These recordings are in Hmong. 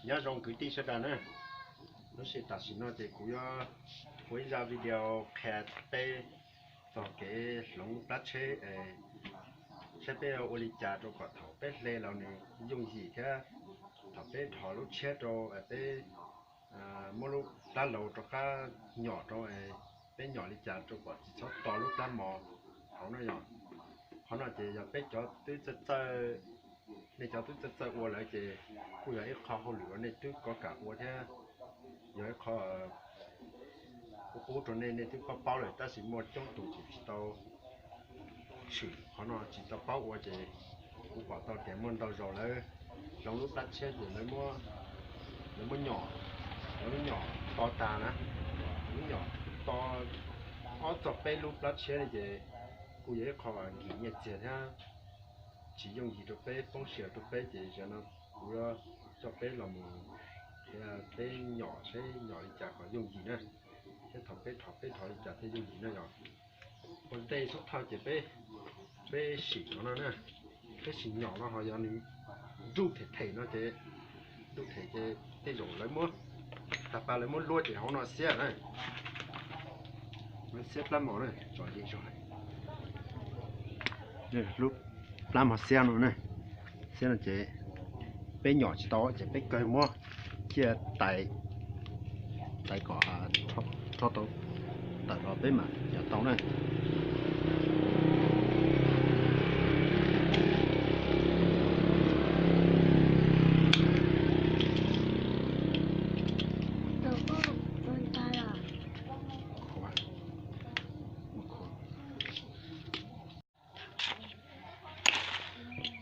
Nyob zoo kwv tij sawv daws na, lub sij tam sim no ces kuv yuav ua ib zaj video qhia peb txog kev hloov plab tsheb, saib peb ua li cas rau kom thaum peb hle los nws yooj yim thiab thaum peb dhos lub tshiab rau peb muab lub plab laus rov qab nyom rau peb nyom li cas rau kom tsis txhob to lub plab mos hauv no yog. Qhov no ces yog peb cov twb txawj txawj, nej cov twb txawj txawj ua lawm ces kuj yog ib qho hauj lwm uas nej twb kov kam ua thiab yog ib qho qub qub rau nej, nej twb paub paub lawm tab sis muaj coob tus ces tsis tau swm qhov no, tsis tau paub ua ces kuv pom tau tias muaj ntau zaus lawv hloov lub plab tshiab ces lawv muab nyom, lawv muab nyom to tas na, lub nyom to ob txog peb lub plab tshiab ne ces kuj yog ib qho nkim nyiaj txiag thiab tsis yooj yim rau peb, poob siav rau peb ces zaum no kuv yuav coj peb los mus qhia peb nyom saib nyom li cas kom yooj yim na, thiab thaum peb dhos peb dhos li cas thiaj yooj yim na yog. Ua ntej xub thawj ces peb, peb sim no no na, peb sim nyom no ho yog nws nruj them them no ces, nruj them ces tej zaum lawv muab, tag pas lawv muab luab ces hauv no xiab na, lawv xiab plab mos na, tsom zis zog, lub plab mos xiab no na, xiab no ces peb nyom tsis tau ces peb kawg muab ciaj tais, tais kom rho tau tawm los peb mam nyom tau na.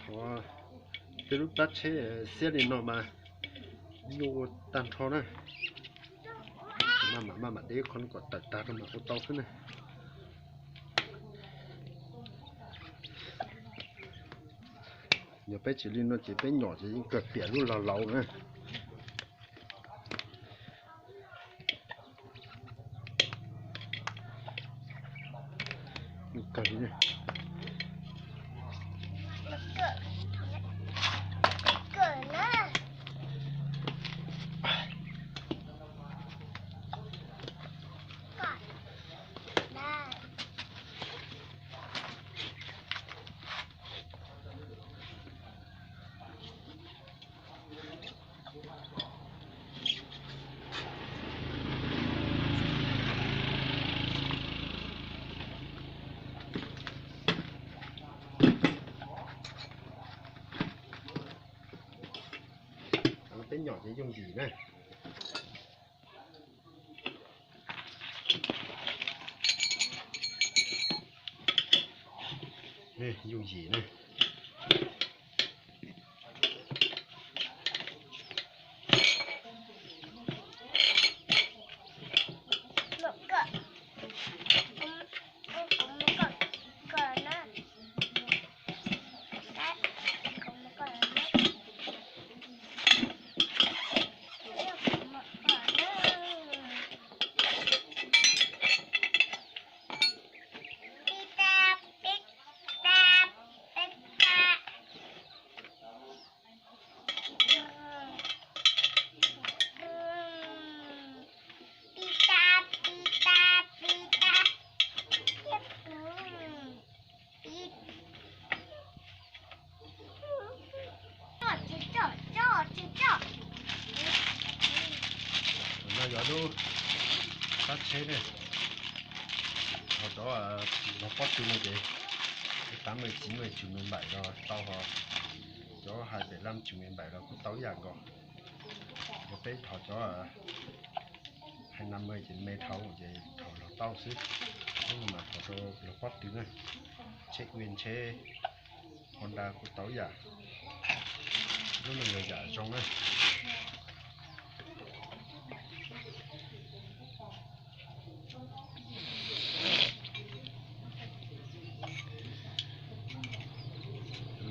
Thov tej lub plab tsheb xiab li no mas nyuaj ua tag nrho na. Maj mam maj mam de qhov no kom tawm tag rau mam ua tau xwb na. Yog peb tsis li no ces peb nyom ces yeej kawg piam lub laus laus na. Peb nyom ces yooj yim na. Yooj yim na. No yog lub plab tsheb ne, ho cov los pob tw no ces tám mươi chín mươi chín mươi bảy los tau, ho cov hai bảy lăm chín mươi bảy los kuj tau ib yam nkaus. Yog peb thov cov hai năm mươi ces me dhau ces thov los tau xwb. Lub no mas thov rau los pob tw na, tsheb Nguyên tsheb Honda kuj tau ib yam. Lub no yog yam zoo na.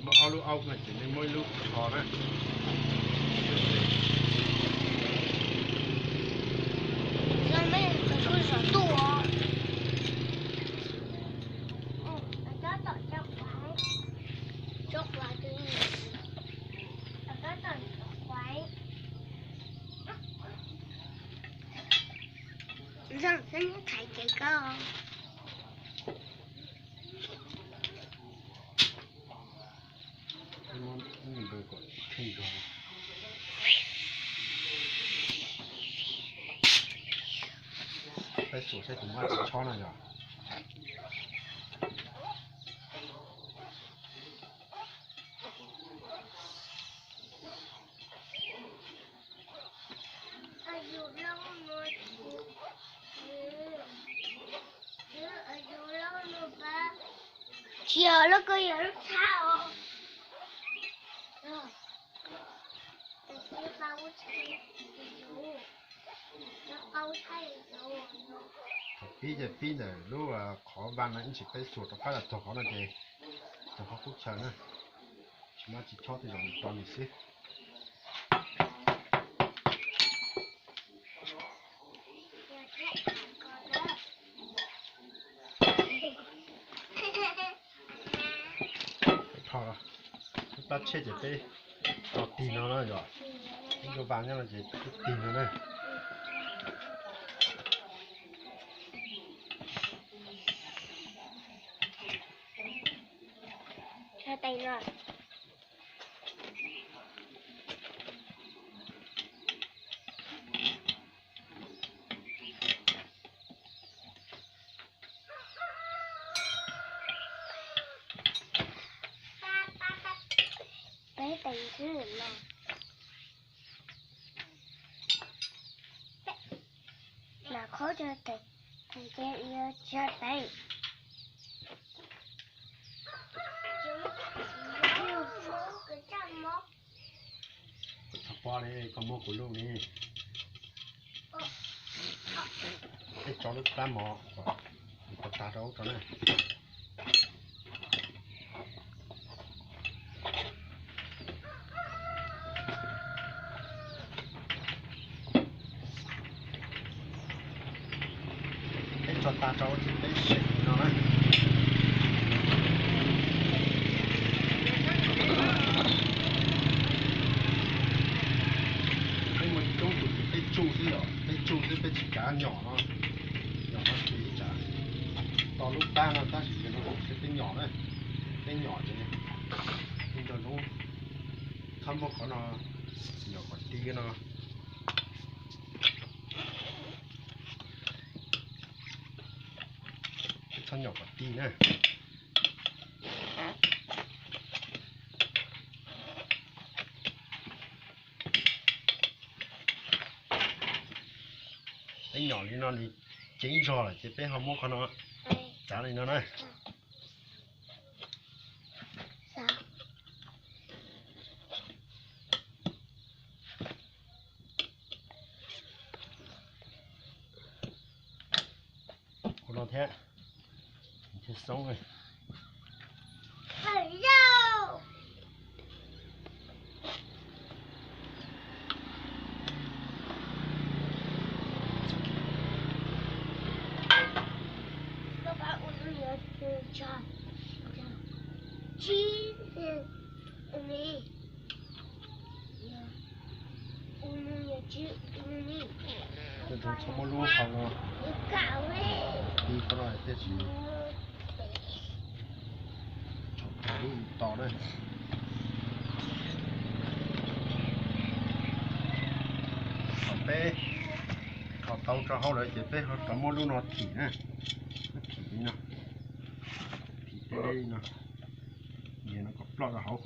Muaj ob lub aub no ces nej muab ib lub kho na. Thaiv ces koj. Peb xuas saib tus muab tsis chob no yog. Tsis yog lub ko, yog lub txhab os. Pib ces pib ntawm lub qhov vas no ib ntsis peb xuas rov qab los txog qhov no ces txog qhov qub chaw na. Tsis muab tsis chob tej zaum mus rau nws xwb. Peb tho lub plab tshiab ces peb tso tig no na yom. Ib ntu vas nyob no ces peb tig no na. Peb teev xwb mas. Mas qhov cov teev, teev ces yuav tsis teev. Txhob pob li, koj muab kuv lub ni. Peb tso lub plab mov kom tag rau ub tso na. Peb tso tag rau ces peb seem no na. Peb muaj coob tus ces peb tsuj xwb yom, peb tsuj xwb peb tsis kav nyom no, nyom no ces ib tsam to lub plab no tab sis ces no ces peb nyom na, peb nyom ces ib nco zoo. Txhob muab qhov no nyom kom ti no. Txhob nyom kom ti na. Peb nyom li no nws ceev zog lawm ces peb ho muab qhov no txav li no na. Ua no thiab, thiaj xoob. Txhob muab lub hau no, ti qhov no thiaj tsis tshov lub to na. Thaum peb kho tau rau hauv lawm ces peb ho rov muab lub no thim na, lub thim li no, thim deb deb li no, nias no kom ploj rau hauv,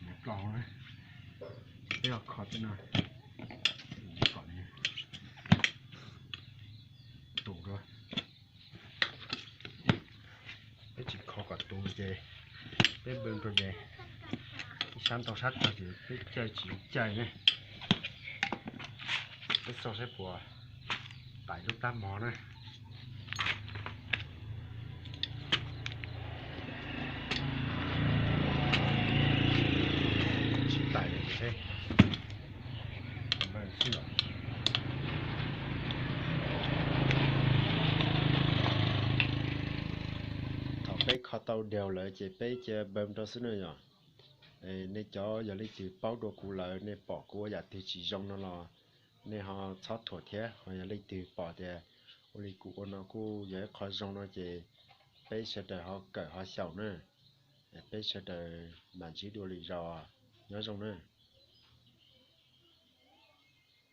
nias ploj hauv na. Peb ho kho tej no kom tus rau. Peb tsis kho kom tus ces peb npw rau ces ib sab ntau sab tag ces peb caij tsis caij ne. Peb xauj saib puas taiv lub plab mov na. Tsis taiv li ces thaum peb kho tau daus lawm ces peb cia npw rau xwb na yom. Nej cov yog leej twg paub dua kuv lawm, nej pom kuv ua yam twg tsis zoo no los Nej ho txhob thuam thiab, ho yog leej twg pom tias ua li kuv ua no kuj yog ib qho zoo no ces peb sawv daws ho kawm ho xyaum na. Peb sawv daws mam ntsib dua lwm zaus, nyob zoo na.